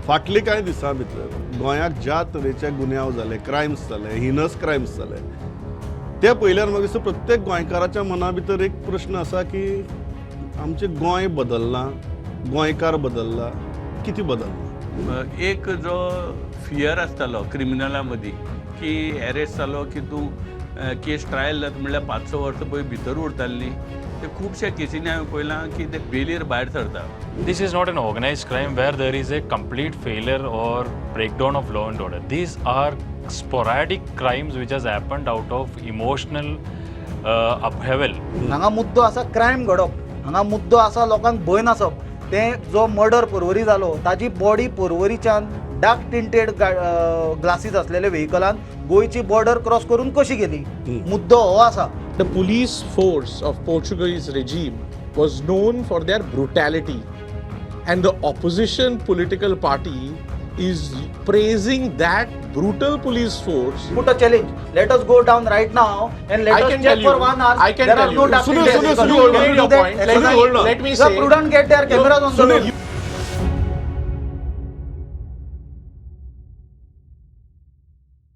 फाटले कांय दिसां भितर गोंयाक ज्या तरेचे गुन्यांव जाले, क्रायम्स जाले, हिनस क्रायम्स जाले, ते पळयल्यार म्हाका दिसता प्रत्येक गोंयकाराच्या मना भितर एक प्रश्न आसा की आमचें गोंय बदल्लां, गोंयकार बदल्ला, कितें बदल्लां? एक जो फियर आसतालो क्रिमिनला मदीं की एरेस्ट जालो की तूं केस ट्रायल जाता म्हणल्यार 5-6 वर्सां पळय भितर उरताली न्ही, ते खुबश्या केसींनी हांवें पळयलां की ते बेलीर भायर सरता. This is not an organized crime where there is a complete failure or breakdown of law and order. These are sporadic crimes which has happened out of emotional upheaval. हांगा मुद्दो आसा क्रायम घडप, हांगा मुद्दो आसा लोकांक भंय नासप. तें जो मर्डर पर्वरी जालो, ताजी बॉडी पर्वरीच्यान डार्क टिंटेड ग्लासीस असलेले व्हेकलान गोंयची बॉर्डर क्रॉस करून कशी गेली, मुद्दो हो आसा. The police force of Portuguese regime was known for their brutality, and the opposition political party is praising that brutal police force. Put a challenge. Let us go down right now and let I us can check tell you. For one hour. I can There tell are no you. Dark Sunil, tinted Sunil, vehicles. Sunil, hold on. Can we do Your that point. Let exercise? me, hold on. Let me The say. prudent get their cameras on the Sunil, road.